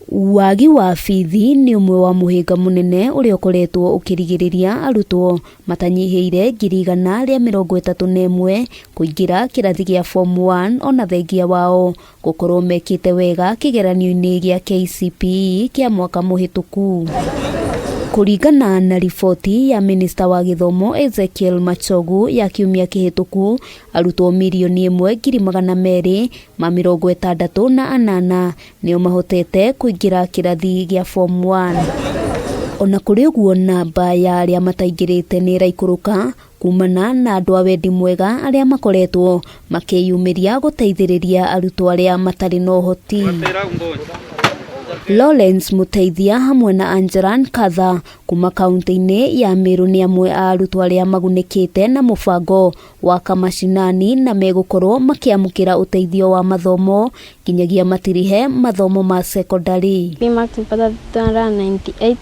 Wagi wa bithi nĩ ũmwe wa mũhĩnga mũnene ũrĩa ũkoretwo ũkĩrigĩrĩria arutwo matanyihĩire 131,000 kũingĩra kĩrathi gĩa Form 1 ona thengia wao gũkorwo mekĩte wega kĩgeranio-inĩ gĩa KCPE kĩa mwaka mũhĩtũku. Kũringana na riboti ya minista wa gĩthomo Ezekiel Machogu ya kiumia kĩhĩtũku, arutwo 1,268,000 nĩo mahotete kũingĩra kĩrathi gĩa Form 1. Ona kũrĩ ũguo namba ya arĩa mataingĩrĩte nĩ ĩraikũrũka kumana na andũ a wendi mwega arĩa makoretwo makĩyumĩria gũteithĩrĩria arutwo arĩa matarĩ na ũhoti. Lawrence Muteithia hamwe na Angela Nkatha kuma kaunti-inĩ ya Meru nĩ amwe a arutwo arĩa magunĩkĩte na mũbango wa Kamashinani na megũkorwo makĩamũkĩra ũteithio wa mathomo nginyagia matirihe mathomo ma sekondarĩ. Marks nilipata 298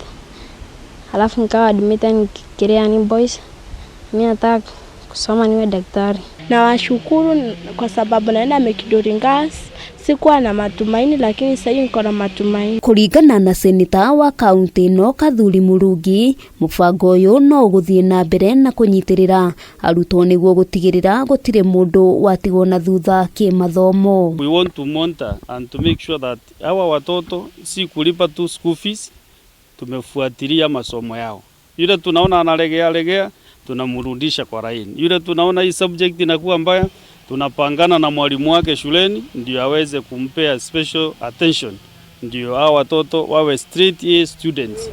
alafu nikawa admitted Kiriani Boys. Mi nataka kusoma niwe daktari. Nawashukuru kwa sababu naenda Mekidori Girls. Sikuwa na matumaini lakini sasa niko na matumaini. Kũringana na seneta wa kaunti ĩno Kathuri Murungi, mũbango ũyũ no ũgũthiĩ na mbere na kũnyitĩrĩra arutwo nĩguo gũtigĩrĩra gũtirĩ mũndũ watigwo na thutha kĩmathomo. We want to monitor and to make sure that hawa watoto si kulipa tu school fees, tumefuatilia masomo yao. Yule tunaona analegea legea, tunamrudisha kwa laini. Yule tunaona hii subject inakuwa mbaya, tunapangana na mwalimu wake shuleni ndio aweze kumpea special attention, ndio hao watoto wawe straight A students.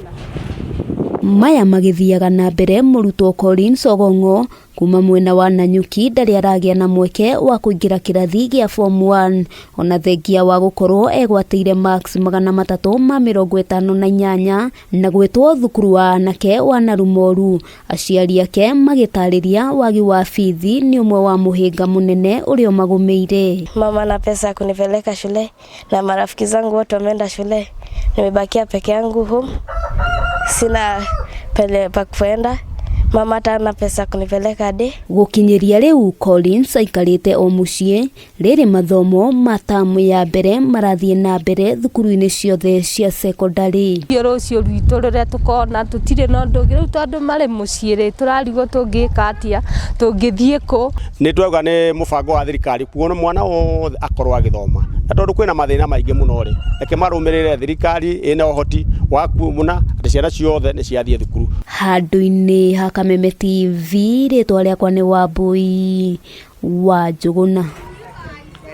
Maya magĩthiaga na mbere mũrutwo Collins Ogong'o kuma mwena wa Nanyuki ndarĩ aragĩa na mweke wa kũingĩra kĩrathi gĩa Form 1 ona thengia wa gũkorwo egwatĩire marks 358 na gwĩtwo thukuru wa anake wa Narumoru. Aciari ake magĩtarĩria wagi wa bithi nĩ ũmwe wa mũhĩnga mũnene ũrĩa ũmagũmĩire. Mama na pesa ya kunipeleka shule na marafiki zangu wote wameenda shule, nimebakia peke yangu home, sina pele pa kuenda. Mama hata hana pesa ya kunipeleka day. Gũkinyĩria rĩu Collins aikarĩte o mũciĩ rĩrĩ mathomo ma tamu ya mbere marathiĩ na mbere thukuru-inĩ ciothe cia sekondarĩ. Rũciũ rwitũ rũrĩa tũkona tũtirĩ na ũndũ ũngĩ rĩu tondũ marĩ mũciĩ rĩ tũrarigwo tũngĩka atĩa tũngĩthiĩ kũ. Nĩ twauga nĩ mũbango wa thirikari kuona mwana wothe akorwo agĩthoma, na tondũ kwĩna mathĩna maingĩ mũno rĩ, reke marũmĩrĩre thirikari ĩna ũhoti wa kuona atĩ ciana ciothe nĩ ciathiĩ thukuru. Handũ-inĩ ha Kameme TV rĩtwa rĩakwa nĩ Wambui wa Njũgũna.